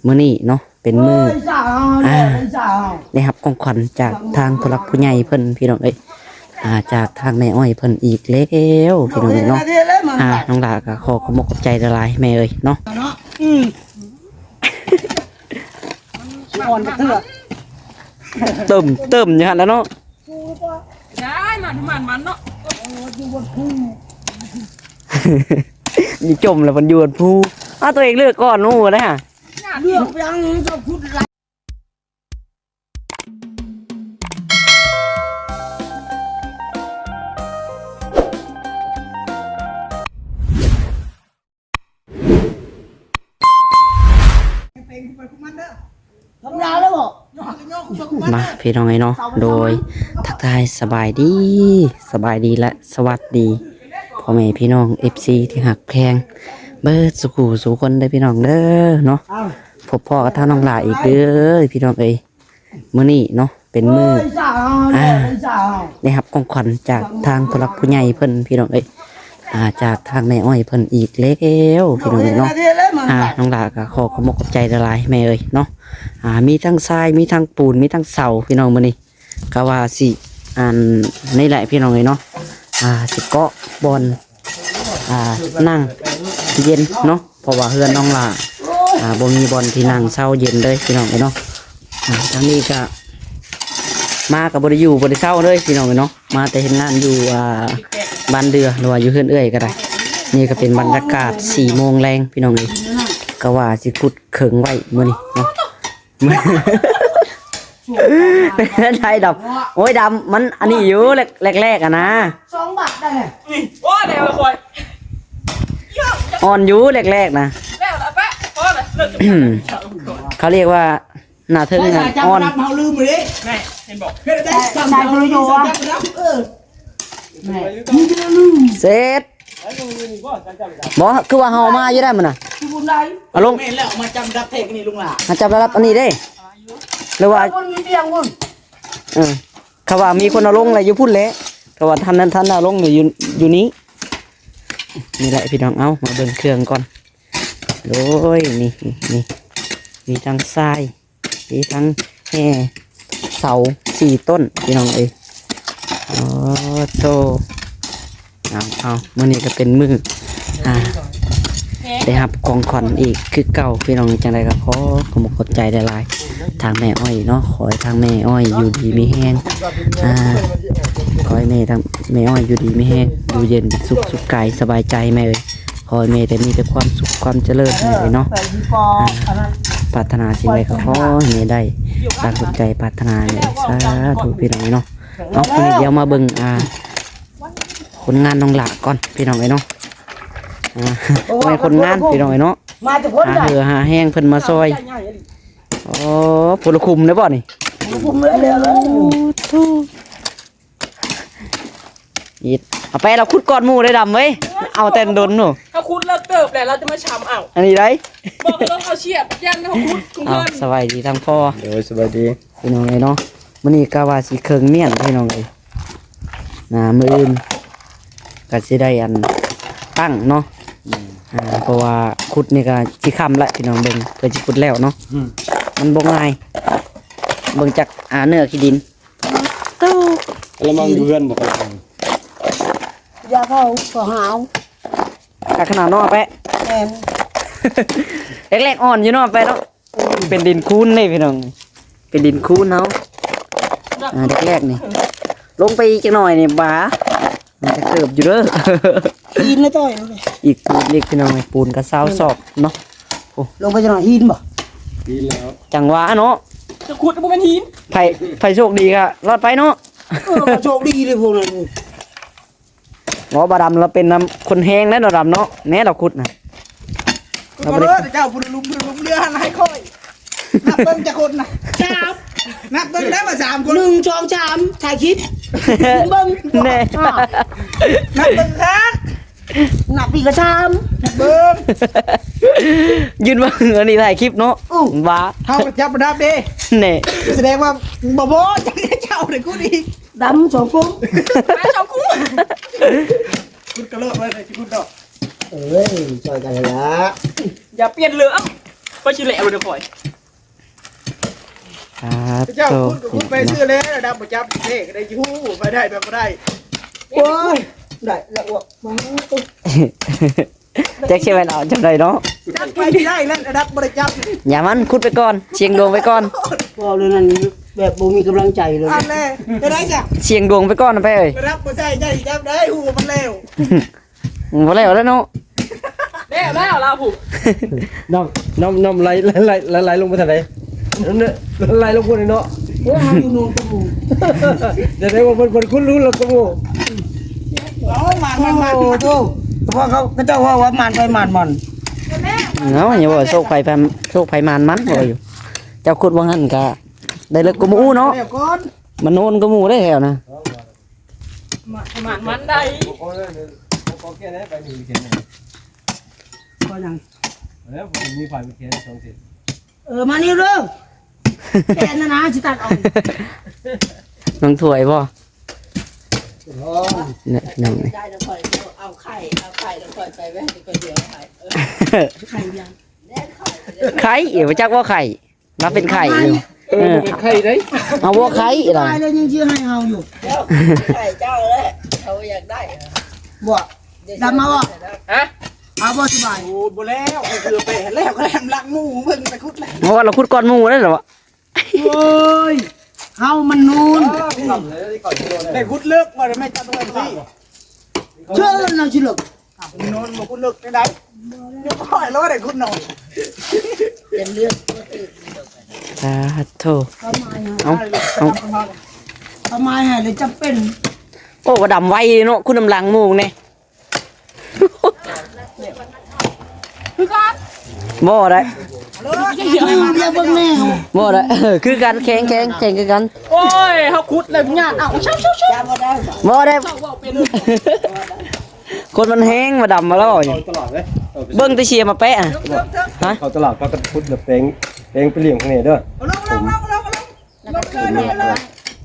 ມື້ນີ້ເນາະ ເປັນມື້ ອ່າ ໄດ້ຮັບຂອງຂວັນຈາກທາງຜູ້ຫຼັກຜູ້ໃຫຍ່ເພິ່ນ ພີ່ນ້ອງເອີຍ ອ່າ ຈາກທາງແມ່ອ້ອຍເພິ່ນອີກແລ້ວ ພີ່ນ້ອງເອີຍເນາະ. ອ່າ ນ້ອງຫຼ້າກໍຂໍຂອບອົກຂອບໃຈຫຼາຍໆ ແມ່ເອີຍເນາະ. ອືມ ເຕີມ ເຕີມຢູ່ຫັ້ນແຫຼະເນາະ. ໄດ້ມາທຸກມັນມັນເນາະ ຢູ່ບົນພູ ນີ້ຈົມແລ້ວມັນຢູ່ບົນພູ. ອ້າວ ຕົວເອງເລືອກກ່ອນໝູ່ເດ້ຫະ ເລືອກຫຍັງກໍພຸດ. ມາ ພີ່ນ້ອງເອີຍເນາະ ໂດຍທັກທາຍສະບາຍດີ ສະບາຍດີ ແລະ ສະຫວັດດີ ພໍ່ແມ່ພີ່ນ້ອງ ເອັຟຊີ ທີ່ຮັກແພງເບິດສູ່ຄູ່ສູ່ຄົນເດີ ພີ່ນ້ອງເດີເນາະ. ພົບພໍ້ກັບທາງນ້ອງຫຼ້າອີກເດີ ພີ່ນ້ອງເອີຍ. ມື້ນີ້ເນາະ ເປັນມື້ ອ່າ ໄດ້ຮັບຂອງຂວັນຈາກທາງຜູ້ຫຼັກຜູ້ໃຫຍ່ເພິ່ນ ພີ່ນ້ອງເອີຍ ອ່າ ຈາກທາງແມ່ອ້ອຍເພິ່ນອີກແລ້ວ ພີ່ນ້ອງເອີຍເນາະ. ອ່າ ນ້ອງຫຼ້າກໍຂໍຂອບອົກຂອບໃຈຫຼາຍໆ ແມ່ເອີຍເນາະ. ອ່າ ມີທັງຊາຍ ມີທັງປູນ ມີທັງເສົາ ພີ່ນ້ອງ. ມື້ນີ້ກໍວ່າຊິ ອັນນີ້ແຫຼະ ພີ່ນ້ອງເອີຍເນາະ ອ່າ ຊິເກາະບ່ອນ ອ່າ ນັ່ງເຢັນເນາະ ເພາະວ່າເຮືອນນ້ອງຫຼ້າ ອ່າ ບໍ່ມີບ່ອນທີ່ນັ່ງເຊົາເຢັນເລີຍ ພີ່ນ້ອງເອີຍເນາະ. ອ່າ ທາງນີ້ກະມາກະບໍ່ໄດ້ຢູ່ບໍ່ໄດ້ເຊົາເລີຍ ພີ່ນ້ອງເອີຍເນາະ ມາແຕ່ເຮັດງານຢູ່ ອ່າ ບ້ານເດືອ ຫຼືວ່າຢູ່ເຮືອນເອື້ອຍກໍໄດ້. ນີ້ກໍເປັນບັນຍາກາດສີ່ໂມງແລງ ພີ່ນ້ອງເອີຍ ກໍວ່າຊິຂຸດເຄິ່ງໄວ້ມື້ນີ້ເນາະ. ເປັນໄດດຳ? ໂອ້ຍ ດຳ ມັນອັນນີ້ຢູ່ ແລກໆ ອະນະ ສອງບາດໄດ້ແຫຼະ. ນີ້ ໂອ້ ແລ້ວຄ່ອຍ ອ່ອນຢູ່ແລກໆ ນະ ແລ້ວລະປະ ພໍລະ ເລີກ. ເຂົາຮຽກວ່າໜ້າເທິງ ໃຊ້ສາຍຈັບ ອ່ອນ ດຳ ເຮົາລືມເດ້. ແມ່ນ ເຫັນບໍ່? ເຮັດໄດ້ ໃຊ້ ໃຊ້ໂທລະໂຍ ເອີ ແມ່ນ ເສັດ. ບໍ່ ຄືວ່າເຮົາເອົາມາຢູ່ໄດ້ມັນນະ ເອົາລົງ. ແມ່ນແລ້ວ ເອົາມາຈັບລະດັບແທ້ນີ້ລຸງຫຼ້າ ມາຈັບລະດັບອັນນີ້ເດ້ ຫຼືວ່າ ເອີ ເຂົາວ່າມີຄົນເອົາລົງແລ້ວຢູ່ພຸ້ນແຫຼະ ເຂົາວ່າທ່ານນັ້ນທ່ານເອົາລົງຢູ່ ຢູ່ນີ້. ນີ້ແຫຼະ ພີ່ນ້ອງ ເອົາມາເບິ່ງເຄື່ອງກ່ອນ. ໂອ້ຍ ນີ້ ນີ້ ມີທັງຊາຍ ມີທັງແຮ່ເສົາສີ່ຕົ້ນ ພີ່ນ້ອງເອີຍ. ໂອ້ໂຕ ເອົາ ເອົາ ມື້ນີ້ກໍເປັນມື້ ອ່າ ໄດ້ຮັບຂອງຂວັນອີກຄືເກົ່າ ພີ່ນ້ອງ. ຈັ່ງໃດກໍຂໍຂອບອົກຂອບໃຈຫຼາຍໆ ທາງແມ່ອ້ອຍເນາະ. ຂໍໃຫ້ທາງແມ່ອ້ອຍຢູ່ດີມີແຮງ ອ່າ ຂໍໃຫ້ແມ່ ທາງແມ່ອ້ອຍຢູ່ດີມີແຮງ ຢູ່ເຢັນເປັນສຸກ ສຸກກາຍສະບາຍໃຈແມ່ເອີຍ. ຂໍໃຫ້ແມ່ໄດ້ມີແຕ່ຄວາມສຸກຄວາມຈະເລີນແມ່ເອີຍເນາະ. ອ່າ ປາດຖະໜາສິ່ງໃດກໍຂໍໃຫ້ແມ່ໄດ້ດັ່ງສົມໃຈປາດຖະໜາແມ່ເອີຍ. ສາທຸ ພີ່ນ້ອງເອີຍເນາະ. ເອົາ ມື້ນີ້ດຽວມາເບິ່ງ ອ່າ ຜົນງານນ້ອງຫຼ້າກ່ອນ ພີ່ນ້ອງເອີຍເນາະ. ອ່າ ໂອ້ຍ ຄົນງານ ພີ່ນ້ອງເອີຍເນາະ ມາແຕ່ຄົນ ຫາເຫື່ອຫາແຮງເພິ່ນມາຊ່ອຍ. ໂອ້ ຜູ້ລະຄຸມໄດ້ບໍ່ນີ້? ຜູ້ລະຄຸມເລີຍ ໂອ້ໂຕ. ອີດ ເອົາໄປ ລາວຂຸດກ່ອນໝູ່ໄດ້ດຳເວີຍ ເອົາແຕ່ດົນໜູ. ເຮົາຂຸດເລີກເຕີບແຫຼະ ລາວຈະມາຊຳເອົາ ອັນນີ້ໄດ໋. ບອກໃຫ້ລາວເອົາສຽບ ຢ້ານເຮົາຂຸດຂອງເພິ່ນ. ເອົາ ສະບາຍດີທາງພໍ່. ໂດຍ ສະບາຍດີ ພີ່ນ້ອງເອີຍເນາະ. ມື້ນີ້ກະວ່າຊິເຄິ່ງມ້ຽນ ພີ່ນ້ອງເອີຍ ນະ ມື້ອື່ນກະຊິໄດ້ອັນຕັ້ງເນາະ. ອືມ ອ່າ ເພາະວ່າຂຸດນີ້ກະຊິຄ່ຳລະ ພີ່ນ້ອງ ເບິ່ງເພິ່ນຊິຂຸດແລ້ວເນາະ. ອືມ ມັນບໍ່ງ່າຍ ເບິ່ງຈາກ ອ່າ ເນື້ອຂີ້ດິນ. ລະມັງຢູ່ເຮືອນບໍ່? ຢາເຂົາກໍຫາວ ຄັກຂະໜາດເນາະແປະ. ແມ່ນ ແລກໆ ອ່ອນຢູ່ເນາະແປະເນາະ. ເປັນດິນຄູນເດ້ພີ່ນ້ອງ ເປັນດິນຄູນເຮົາ. ອ່າ ແລກໆ ນີ້ ລົງໄປອີກຈັກໜ້ອຍນີ້ ບາ ມັນຈະເກີບຢູ່ເດີ. ຫີນນະຕ້ອຍ ອີກປູນອີກ ພີ່ນ້ອງເອີຍ. ປູນກໍຊາວສອກເນາະ. ໂອ້ ລົງໄປຈັກໜ້ອຍຫີນບໍ່? ຫີນແລ້ວ ຈັງຫວະເນາະ ຈະຂຸດບໍ່ແມ່ນຫີນ. ໃຜ ໃຜໂຊກດີກໍລອດໄປເນາະ. ເອີ ໂຊກດີເລີຍພວກນັ້ນ. ບໍ່ ບ່າວດຳລາວເປັນນຳຄົນແຮງແລ້ວ ບ່າວດຳເນາະ. ແນ່ລາວຂຸດນະ ລາວບໍ່ໄດ້ ເຈົ້າພຸ້ນ ລຸມ ພຸ້ນ ລຸມເຮືອຫັ້ນໃຫ້ຂ້ອຍ. ນັບເບິ່ງຈັກຄົນນະ? ສາມ. ນັບເບິ່ງໄດ້ວ່າສາມຄົນ ໜຶ່ງ ສອງ ສາມ ຖ່າຍຄລິບ ເບິ່ງແນ່. ອ່າ ນັບເບິ່ງຄັກ ນັບອີກກໍສາມ. ເບິ່ງ ຢືນເບິ່ງອັນນີ້ຖ່າຍຄລິບເນາະ. ອື ວ່າເຮົາກໍຈັບລະດັບເດ້. ແນ່ ສະແດງວ່າບໍ່ພໍ ເຈົ້າໄດ້ຂຸດອີກ. ດຳສອງກຸ້ມ ສອງກຸ້ມ ຂຸດກະໂລດໄວ້ເລີຍ ຊິຂຸດດອກ. ເອີຍ ຊ່ອຍກັນລະ ຢ່າປ່ຽນເລື່ອງ. ຂ້ອຍຊິແຫຼະບໍ່ໄດ້ຂ້ອຍ ອ່າ ເຈົ້າ ໂທ້ ຂຸດກໍຂຸດໄປຊື່ແຫຼະ ລະດັບບໍ່ຈັບເດ້ ກໍໄດ້ຊິຮູ້ ໄປໄດ້ແບບບໍ່ໄດ້ ໂອ້ຍ ໄດ້ລະອວກ ໂອ້ໂຫ ຈັກຊິແມ່ນເອົາຈັ່ງໃດເນາະ ຈັກໄປຊິໄດ້ແລ້ວ ລະດັບບໍ່ໄດ້ຈັບ ຢ່າມັນ ຂຸດໄປກ່ອນ ສ່ຽງດວງໄປກ່ອນ ເວົ້າເລື່ອງນັ້ນແບບບໍ່ມີກຳລັງໃຈເລີຍ ອັນແລະ ຈະໄດ້ຈ້ະ ສ່ຽງດວງໄປກ່ອນນະໄປເອີຍ ລະດັບບໍ່ໃຊ້ໃຈຈັບໄດ້ ຮູ້ມັນແລ້ວ. ອືມ ບໍ່ແລ້ວແລ້ວເນາະ ແລ້ວແລ້ວລາວຜູ້ ນ້ຳ ນ້ຳ ນ້ຳໄຫຼ ໄຫຼ ໄຫຼ ໄຫຼລົງໄປທາງໃດ ໄຫຼລົງພຸ້ນເນາະ ໂອ້ຍ ເຮົາຢູ່ໂນນກະໝູ ຈະໄດ້ວ່າເພິ່ນ ເພິ່ນຂຸດຫຼຸດແລ້ວກະໝູ ເອົາມາ ມາ ມາ ໂອ້ໂຫ ເພາະເຂົາ ເຂົາເຈົ້າເວົ້າວ່າໝານໃຜໝານມັນ ເອົາ ຢ່າເວົ້າໂຊກໃຜ ໂຊກໃຜໝານມັນ ເວົ້າຢູ່ ເຈົ້າຂຸດວ່າຫັ້ນກະໄດ້ເລິກກະໝູເນາະ ແລ້ວກ່ອນ ມັນໂນນກະໝູໄດ໋ແຖວນະ. ໝາກ ໝາກມັນໄດ້ ບໍ່ພໍເລີຍ ບໍ່ພໍແກ່ໄດ້ ໄປໜຶ່ງເຂນ ພໍຫຍັງ ແລ້ວມີໄຟເຂນສອງເຂນ ເອີ ມານີ້ເດີ ແຂນນະນະ ຊິຕັດອອກ ນ້ອງຖ້ວຍບໍ່ ໂອ້ຍ ເນາະ ນ້ອງ ໄດ້ແລ້ວຂ້ອຍເອົາໄຂ່ ເອົາໄຂ່ແລ້ວຂ້ອຍໄປແວ່ນ ໄຂ່ດຽວໄຂ່ ເອີ ໄຂ່ຫຍັງ ໄຂ່ ບໍ່ຈັກວ່າໄຂ່ ລາວເປັນໄຂ້ຢູ່ ເອີ ເອີ ບໍ່ແມ່ນໄຂ້ເດ້ ເອົາບໍ່ໄຂ້ລະ ສະບາຍແລ້ວຍັງຊິໃຫ້ເຮົາຢູ່ ເຈົ້າ ໄຂ້ເຈົ້າແຫຼະ ເຂົາຢາກໄດ້ ບໍ່ ດຳມາບໍ່ ຮະ ເອົາບໍ່ສະບາຍ ໂອ້ ບໍ່ແລ້ວ ຄືໄປແລ້ວກໍແລ້ວ ລັກໝູ່ເບິ່ງໄປຂຸດແລ້ວ ເອົາລະຂຸດກ່ອນໝູ່ໄດ້ລະ ໂອ້ຍ ເຮົາມັນນູນ ໄດ້ຂຸດເລິກວ່າແມ່ນຈັບເງິນຊິ ເຊີນນະຊິເລິກ ໂນນບໍ່ຄຸນເລິກໄດ້ ຍັງບໍ່ຄ່ອຍລະໄດ້ຄຸນໂນນ ເປັນເລື່ອງ ສາທຸ ເອົາ ເອົາ ເອົາມາໃຫ້ເລີຍຈຳເປັນ ໂອ້ ວ່າດຳໄວເນາະ ຄຸນນຳຫຼັງໝູ່ແດ່ ຄືກັນ ບໍ່ໄດ້ ດຽວເບິ່ງແນ່ ບໍ່ໄດ້ ເອີ ຄືກັນ ແຂງ ແຂງ ແຂງຄືກັນ ໂອ້ຍ ເຮົາຂຸດແລ້ວຍາດ ເອົາ ເຊົາ ເຊົາ ເຊົາ ບໍ່ໄດ້ ເຈົ້າເວົ້າເປັນ ຄົນມັນແຮງ ມາດຳມາເລົ່າຢູ່ ເບິ່ງແຕ່ເຊຍມາແປະ ຮະ ເຂົ້າຕະຫຼາດພາກັນຂຸດແລ້ວແປງ ແປງໄປລ້ຽງຂ້າງໃນເດີ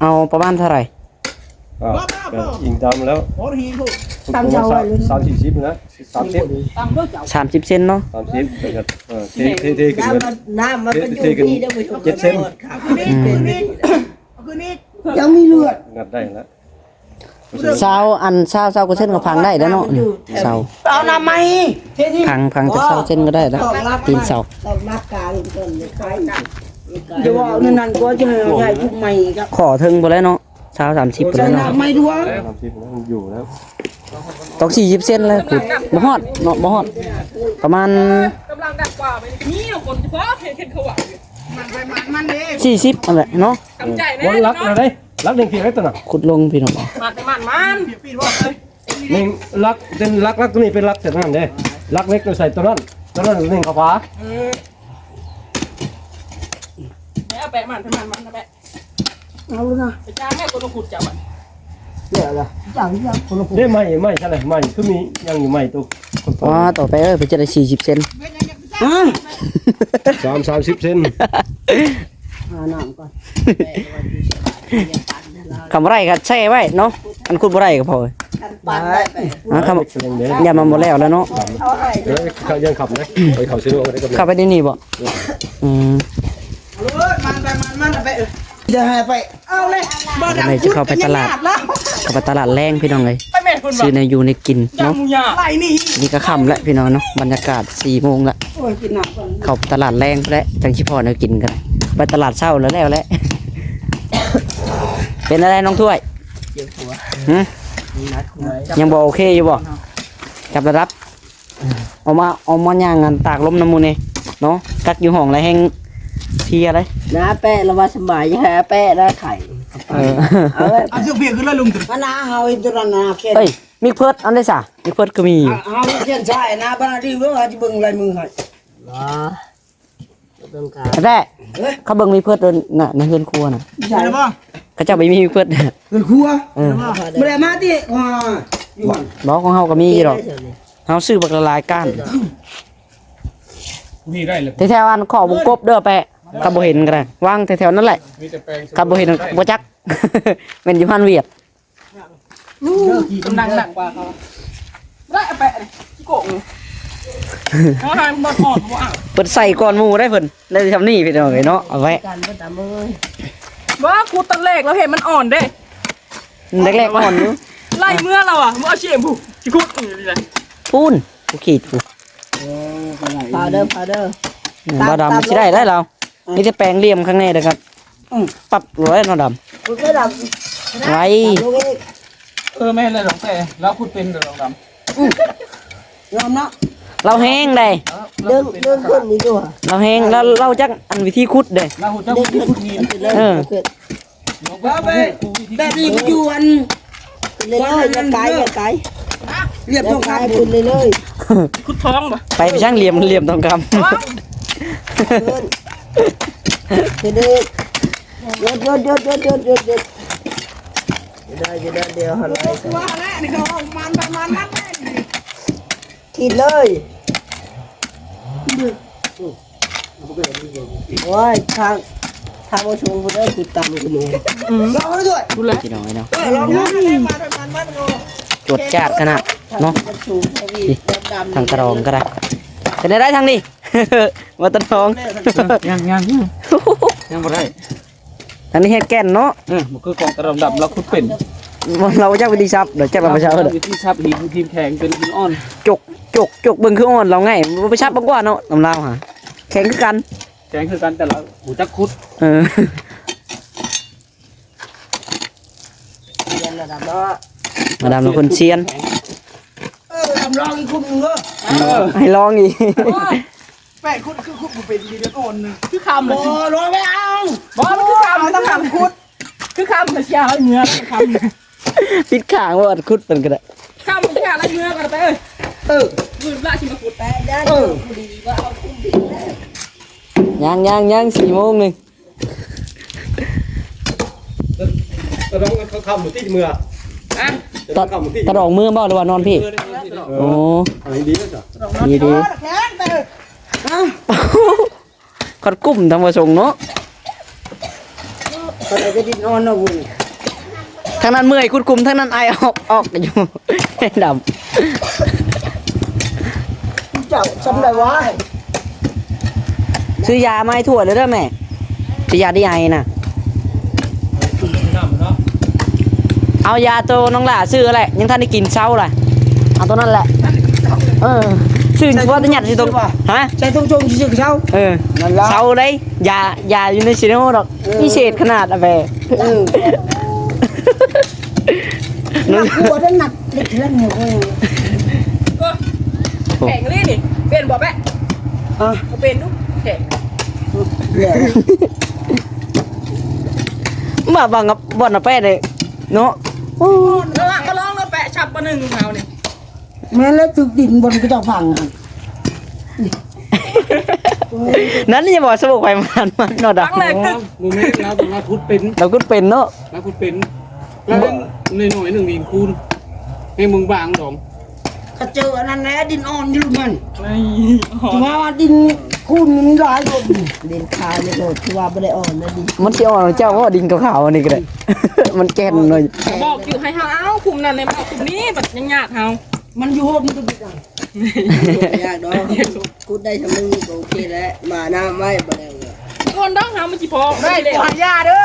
ເອົາປະມານເທົ່າໃດ ອ່າ ກໍອີງຕາມແລ້ວ ຕາມເຈົ້າ ສາມ ສີ່ສິບນະ ສາມສິບ ສາມສິບເຊັນເນາະ ສາມສິບ ເອີ ເທ ເທຂຶ້ນ ນ້ຳມັນ ເທ ເທຂຶ້ນ ເຈັດເຊັນ ອືມ ຍັງມີເລືອດ ງັດໄດ້ແລ້ວ ຊາວ ອັນ ຊາວ ຊາວກວ່າເຊັນກໍພັງໄດ້ແລ້ວເນາະ ຊາວ ເອົານ້ຳໃໝ່ ພັງ ພັງຈັກຊາວເຊັນກໍໄດ້ແລ້ວ ຕີນເສົາ ດອກລາກກາງເພິ່ນໄປ ຢ່າເວົ້າແນວນັ້ນ ກໍຈະໃຫ້ເຮົາຍ້າຍພູໃໝ່ອີກ ຂໍເຖິງພຸ້ນແຫຼະເນາະ ຊາວ ສາມສິບພຸ້ນແຫຼະເນາະ ສາມສິບແລ້ວ ຢູ່ແລ້ວ ຕ້ອງສີ່ສິບເຊັນແລ້ວ ບໍ່ຮອດເນາະ ບໍ່ຮອດ ປະມານ ກຳລັງດັກກວ່າໄປນີ້ ມີຄົນເພາະເຫັນ ເຫັນເຂົາວ່າ ມັນໄປມັນມັນເດ້ ສີ່ສິບຫັ້ນແຫຼະເນາະ ກຳໃຈແນ່ ວັນຫຼັກນະເດ້ ຫຼັກໜຶ່ງເພຍໄດ້ຕົວນະ ຂຸດລົງພີ່ນ້ອງ ມັນໄປມັນມັນ ໜຶ່ງຫຼັກ ເປັນຫຼັກ ຫຼັກຕົວນີ້ເປັນຫຼັກເສັ້ນນັ້ນເດ້ ຫຼັກເຫຼັກໃສ່ຕົວນັ້ນ ຕົວນັ້ນໜຶ່ງເຂົ້າຝາ ເອີ ແປະ ແປະມັນ ແປະມັນ ມັນ ແປະ ເອົາລະນະ ໄປຈ້າງໃຫ້ຄົນມາຂຸດເຈົ້າບັດ ເດ ໄມ້ ໄມ້ຊັ້ນນະ ໄມ້ຄືມີຫຍັງຢູ່ ໄມ້ໂຕ ອໍ ຕໍ່ໄປເອີຍ ເພິ່ນຈະໄດ້ສີ່ສິບເຊັນ ຮະ ສາມ ສາມສິບເຊັນ ຫານ້ຳກ່ອນ ຄັນບໍ່ໄດ້ກໍແຊ່ໄວ້ເນາະ ອັນຂຸດບໍ່ໄດ້ກໍພໍ ຄັນປານໄດ້ໄປ ອ່າ ຄັນ ຢ້ານມັນບໍ່ແລ້ວແລ້ວເນາະ ເອີ ເຂົາຍັງຂັບນະ ໄປເຂົ້າຊິໂນໄດ້ກໍ ເຂົ້າໄປໃນນີ້ບໍ່ ອືມ ເອົາໂລດ ມັນໄປ ມັນ ມັນໄປ ຈະໃຫ້ໄປ ເອົາເລີຍ ບໍ່ໄດ້ ຈະເຂົ້າໄປຕະຫຼາດ ເຂົ້າໄປຕະຫຼາດແລງພີ່ນ້ອງເອີຍ ຊື້ແນວຢູ່ແນວກິນເນາະ ນີ້ກໍຄ່ຳແລ້ວພີ່ນ້ອງເນາະ ບັນຍາກາດສີ່ໂມງລະ ເຂົ້າຕະຫຼາດແລງພຸ້ນແຫຼະ ຈັ່ງຊິພໍ້ແນວກິນກັນ ໄປຕະຫຼາດເຊົ້າແລ້ວແລ້ວແຫຼະ ເປັນແນວໃດນ້ອງຖ້ວຍ ຫື ຍັງບໍ່ໂອເຄຢູ່ບໍ່ ຈັບລະດັບ ອອກມາ ອອກມາຍ່າງອັນຕາກລົມນຳໝູ່ແດ່ເນາະ ກັກຢູ່ຫ້ອງລະແຮ່ງເພຍເດ້ ນາແປະລະວ່າສະບາຍ ຢ່າໃຫ້ອາແປະນາໄຂ້ ເອີ ເອົາເອົາເສື້ອເພຍຂຶ້ນລະລຸງ ມານາເຮົາເຮັດຕົວນັ້ນນາແຂນ ເອີຍ ມີເພີດອັນໃດຊະ ມີເພີດກໍມີຢູ່ ເຮົາຂຽນໃສ່ນາ ບາດນີ້ເບິ່ງ ເຮົາຈະເບິ່ງລາຍມືໃຫ້ ເບິ່ງກາ ແຕ່ ເອີຍ ເຂົາເບິ່ງມີເພິດນະ ໃນເຮືອນຄົວນະ ໃສ່ແລ້ວບໍ່ ເຂົາເຈົ້າໄປມີເພິດ ເຮືອນຄົວ ເອີ ບໍ່ໄດ້ມາຕິ ວ່າຢູ່ຫັ້ນ ບໍ່ ຂອງເຮົາກໍມີຢູ່ດອກ ເຮົາຊື້ບັກຫຼາຍໆກ້ານ ນີ້ໄດ້ເລີຍ ແຖວໆອັນຂໍວົງກົບເດີແປະ ຄັນບໍ່ເຫັນກໍໄດ້ ວາງແຖວໆນັ້ນແຫຼະ ມີແຕ່ແປງ ຄັນບໍ່ເຫັນບໍ່ຈັກ ແມ່ນຢູ່ຮ້ານຫວຽດ ກຳລັງໜັກກວ່າເຂົາ ບໍ່ໄດ້ ເອົາໄປອັນນີ້ ຂີ້ໂກງ ເຮົາໃຫ້ມັນອ່ອນບໍ່ອ່ະ ເພິ່ນໃສ່ກ່ອນໝູ່ໄດ໋ເພິ່ນ ໄດ້ຊ່ຳນີ້ພີ່ນ້ອງເອີຍເນາະ ເອົາໄວ້ ກັນບໍ່ຕາມເອີຍ ວ່າຂຸດຕອນແລກແລ້ວເຫັນມັນອ່ອນເດ້ ແລກໆອ່ອນຢູ່ ໄລ່ເມືອລາວອ່ະ ບໍ່ເອົາເຊບຜູ້ຊິຂຸດນີ້ແຫຼະ ພຸ້ນຜູ້ຂີດຜູ້ ເອີ ກໍໄດ້ ພາວເດີ ພາວເດີ ອືມ ບ່າວດຳຊິໄດ້ໄດ໋ລາວ ມີແຕ່ແປງຫຼ່ຽມຂ້າງໃນເດີຄັບ ອືມ ປັບໄວ້ເນາະດຳ ໄວ ເອີ ແມ່ນແລ້ວ ແຕ່ລາວຂຸດເປັນດອກດຳ ອືມ ຍອມເນາະ ລາວແຮງໃດ໋ ເດີນ ເດີນຂຶ້ນນີ້ຢູ່ ລາວແຮງ ລາວ ລາວຈັກອັນວິທີຂຸດເດ້ ລາວຮູ້ຈັກວິທີຂຸດຫີນ ເອີ ແບບນີ້ຢູ່ອັນ ຂຶ້ນເລື້ອຍໆ ຢ່າໄກ ຢ່າໄກ ຫຼຽມທອງຄຳ ຂຶ້ນເລື້ອຍໆ ຂຸດທອງບໍ່ ໄປໄປທາງຫຼຽມ ຫຼຽມທອງຄຳ ຂຶ້ນເດີ້ ຢຸດ ຢຸດ ຢຸດ ຢຸດ ຢຸດ ຢຸດ ຢຸດ ຢູ່ໄດ້ ຢູ່ໄດ້ ດຽວຫັ້ນແຫຼະ ຕົວຫັ້ນແຫຼະ ນີ້ກໍມັນ ມັນ ມັນ ມັນ ຂີດເລີຍ ໂອ້ຍ ທາງ ທາງບໍ່ສູງພຸ້ນເດີ ຂຸດຕ່ຳຂຶ້ນເລີຍ ອືມ ລອງເອົາດ້ວຍ ພຸ້ນແຫຼະ ພີ່ນ້ອງເອີຍເນາະ ເອີ ລອງດູ ຈວດຈາດຂະໜາດເນາະ ທາງຕະດອງກໍໄດ້ ເປັນໄດ້ທາງນີ້ ວ່າຕະດອງ ຍັງ ຍັງ ຍັງບໍ່ໄດ້ ທາງນີ້ເຮັດແກ່ນເນາະ ເອີ ມັນຄືຂອງຕະດອງດຳ ລາວຂຸດເປັນ ລາວຈັກວິທີສັບ ດຽວຈັກລາວໄປສັບ ວິທີສັບຫີນ ຫີນແຂງເປັນຫີນອ່ອນ ຈົກ ຈົກ ຈົກເບິ່ງຄືອ່ອນ ລາວງ່າຍ ບໍ່ໄປສັບມັນກວ່າເນາະ ນຳລາວຫາ ແຂງຄືກັນ ແຂງຄືກັນ ແຕ່ລາວຮູ້ຈັກຂຸດ ເອີ ຮຽນລະດັບເນາະ ມາດາມລາວຄົນຊຽນ ເອີ ດຳລອງອີກຄຸມໜຶ່ງເດີ ເອີ ໃຫ້ລອງອີກ ໂອ້ຍ ແປງຂຸດຄືຂຸດບໍ່ເປັນ ດີເດ້ອ່ອນໜຶ່ງ ຄືຄຳ ບໍ່ ລອງໄປເອົາ ບໍ່ ມັນຄືຄຳ ຕ້ອງຄຳຂຸດ ຄືຄຳ ເສຍລາຍເມືອ ຄຳ ປິດຂ້າງບໍ່ ຂຸດເປັນກໍໄດ້ ຄຳ ເສຍລາຍເມືອກໍໄດ້ ເອີ ເອີ ມື້ລະຊິມາຂຸດ ເອີ ຍັງ ຍັງ ຍັງ ສີ່ໂມງໜຶ່ງ ຕະດອງເຂົາຄຳບໍ່ຕິເມືອ ຮະ ຕະດອງຄຳບໍ່ຕິ ຕະດອງເມືອບໍ່ ຫຼືວ່ານອນພີ້ ເມືອ ໂອ້ ອັນນີ້ດີແລ້ວຈ້ະ ດີ ດີ ຄັນກຸ້ມທຳປະສົງເນາະ ເຂົາໄດ້ແຕ່ດິນອ່ອນເນາະ ທາງນັ້ນເມື່ອຍຂຸດຂຸມ ທາງນັ້ນໄອອອກ ອອກຢູ່ ດຳ ເຈົ້າຊ່ຳໃດວະ ຊື້ຢາມາໃຫ້ທວດເດີແມ່ ຊື້ຢາດີໄອນະ ເອົາຢາໂຕນ້ອງຫຼ້າຊື້ແຫຼະ ຍັງທັນໄດ້ກິນເຊົ້າລະ ເອົາໂຕນັ້ນແຫຼະ ເອີ ຊື້ວ່າແຕ່ຍັດໃສ່ຖົງ ຮະ ໃສ່ຖົງຊົງຊື່ໆເຊົ້າ ເອີ ນັ້ນລະ ເຊົາເດ້ ຢາ ຢາຢູ່ໃນຊີໂນດອກ ເອີ ພິເສດຂະໜາດອະແບ ເອີ ໜັກກວ່ານັ້ນ ໜັກເລັກເທື່ອນນີ້ ໂອ້ຍ ໂອ້ ແຂງອີ່ຫຼີນີ້ ເປັນບໍ່ແປະ ຮະ ເປັນດຸແຂງ ມາບັງກັບບ່ອນນະແປະເດ້ເນາະ ໂອ້ ລະຫວ່າງກໍລອງເນາະ ແປະຊັບປະໜຶ່ງເຮົານີ້ ແມ່ນແລ້ວ ຖືກດິນບ່ອນເຂົາເຈົ້າຝັງຫັ້ນ ນັ້ນຢ່າບອກສະໂບກໄປມານມັນເນາະ ຝັງແລ້ວຕຶກ ບໍ່ແມ່ນ ລາວ ລາວຂຸດເປັນ ລາວຂຸດເປັນເນາະ ລາວຂຸດເປັນ ລາວຍັງນ້ອຍໆໜຶ່ງ ດິນຄູນ ໃຫ້ເບິ່ງບາງດອງ ກະເຈີອັນນັ້ນແຫຼະ ດິນອ່ອນຢູ່ມັນ ນີ້ ຖືວ່າວ່າດິນຄູນມັນຫຼາຍໂພດ ດິນຂາວນີ້ໂພດ ຖືວ່າບໍ່ໄດ້ອ່ອນນະດິນ ມັນຊິອ່ອນເຈົ້າບໍ່ ດິນຂາວໆອັນນີ້ກໍໄດ້ ມັນແກ່ນໜ້ອຍ ບອກຢູ່ໃຫ້ເຮົາເອົາຂຸມນັ້ນໃຫ້ເອົາຂຸມນີ້ ບັດຍັງຍາດເຮົາ ມັນຢູ່ໂຮມມັນກໍບໍ່ໄດ້ ບໍ່ຍາກດອກ ຂຸດໄດ້ຊ່ຳໜຶ່ງກໍໂອເຄແລ້ວ ມານ້ຳໄວ້ບໍ່ໄດ້ ໂດນດອກເຮົາມັນຊິພໍໄດ້ແລ້ວ ຫາຢາເດີ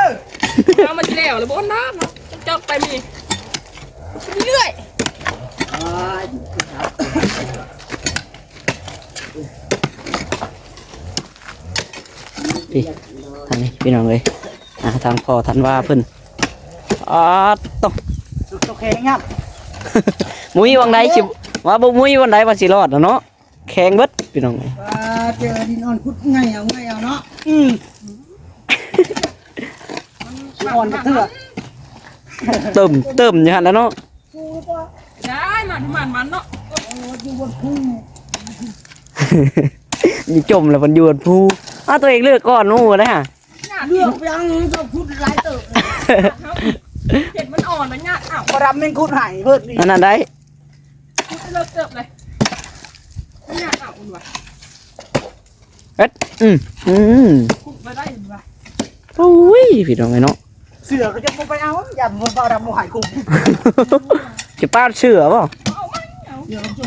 ເຮົາມັນຊິແລ້ວ ແລ້ວບໍ່ໂດນດອກເຮົາຈອກໄປມື້ນີ້ ເລື້ອຍ ນີ້ ທາງນີ້ພີ່ນ້ອງເອີຍ ອ່າ ທາງພໍ່ທັນວາເພິ່ນ ອາດໂຕ ຕົກແຂງງາມ ບໍ່ມີຫວ່າງໃດຊິ ວ່າບໍ່ມີຫວ່າງໃດວ່າຊິລອດນະເນາະ ແຂງເບິດພີ່ນ້ອງເອີຍ ວ່າເຈີດິນອ່ອນຂຸດໄຫຍ່ເອົາ ໄຫຍ່ເອົາເນາະ ອືມ ອ່ອນຈັກເທື່ອ ເຕີມ ເຕີມຢູ່ຫັ້ນລະເນາະ ໄດ້ ມັນ ມັນ ມັນເນາະ ຢູ່ບົນພູ ຢູ່ຈົມແລ້ວເພິ່ນຢູ່ບົນພູ ອ້າວ ຕົວເອງເລືອກກ່ອນໝູ່ໄດ໋ຫະ ເລືອກຫຍັງ ເຈົ້າຂຸດຫຼາຍເຕີບ ເຫັນມັນອ່ອນແລ້ວຍາດເອົາ ບໍ່ດຳແມ່ນຂຸດໃຫ້ເພິ່ນນີ້ ອັນນັ້ນໄດ້ ຂຸດເລີກເຕີບເລີຍ ຍາດເອົາພຸ້ນວ່າ ເອີດ ອືມ ອືມ ຂຸດບໍ່ໄດ້ວ່າ ໂອ້ຍ ພີ່ນ້ອງເອີຍເນາະ ເສືອກໍຈະບໍ່ໄປເອົາ ຢ້ານບໍ່ ບໍ່ດຳບໍ່ໃຫ້ກຸມ ຈະປາດເສືອບໍ່ ເອົາໄປເອົາ ເສືອມັນຈຸ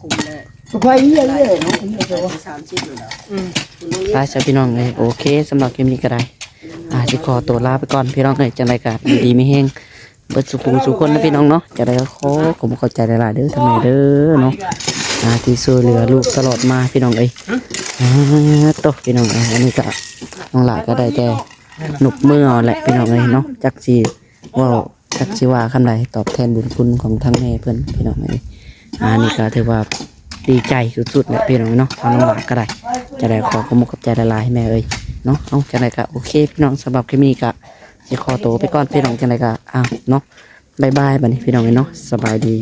ຄຸມແລ້ວ ສະບາຍດີເດີເນາະ ສາມສິບແລ້ວ ອືມ ໄປຊະພີ່ນ້ອງເອີຍ ໂອເຄ ສຳລັບຄລິບນີ້ກໍໄດ້ ອ່າ ຊິຂໍຕົວລາໄປກ່ອນພີ່ນ້ອງເອີຍ ຈັ່ງໃດກໍຢູ່ດີມີແຮງ ເບິດສູ່ຜູ້ສູ່ຄົນນະພີ່ນ້ອງເນາະ ຈັ່ງໃດກໍຂໍຂອບໃຈຫຼາຍໆເດີທາງແມ່ເດີເນາະ ອ່າ ທີ່ຊ່ວຍເຫຼືອລູກຕະຫຼອດມາພີ່ນ້ອງເອີຍ ອ່າ ໂຕ ພີ່ນ້ອງເອີຍ ອັນນີ້ກໍ ນ້ອງຫຼ້າກໍໄດ້ແຕ່ນົບມືເອົາແຫຼະພີ່ນ້ອງເອີຍເນາະ ຈັກຊິເວົ້າ ຈັກຊິວ່າຄຳໃດຕອບແທນບຸນຄຸນຂອງທາງແມ່ເພິ່ນພີ່ນ້ອງເອີຍ ອ່າ ນີ້ກໍຖືວ່າດີໃຈສຸດໆແຫຼະພີ່ນ້ອງເນາະ ທາງນ້ອງຫຼ້າກໍໄດ້ ຈັ່ງໃດກໍຂໍຂອບໃຈຫຼາຍໆແມ່ເອີຍເນາະ ເອົາ ຈັ່ງໃດກໍໂອເຄພີ່ນ້ອງ ສຳລັບຄລິບນີ້ກໍຊິຂໍໂຕໄປກ່ອນພີ່ນ້ອງ ຈັ່ງໃດກໍ ອ່າ ເນາະ ບາຍບາຍ ບັດນີ້ພີ່ນ້ອງເອີຍເນາະ ສະບາຍດີ.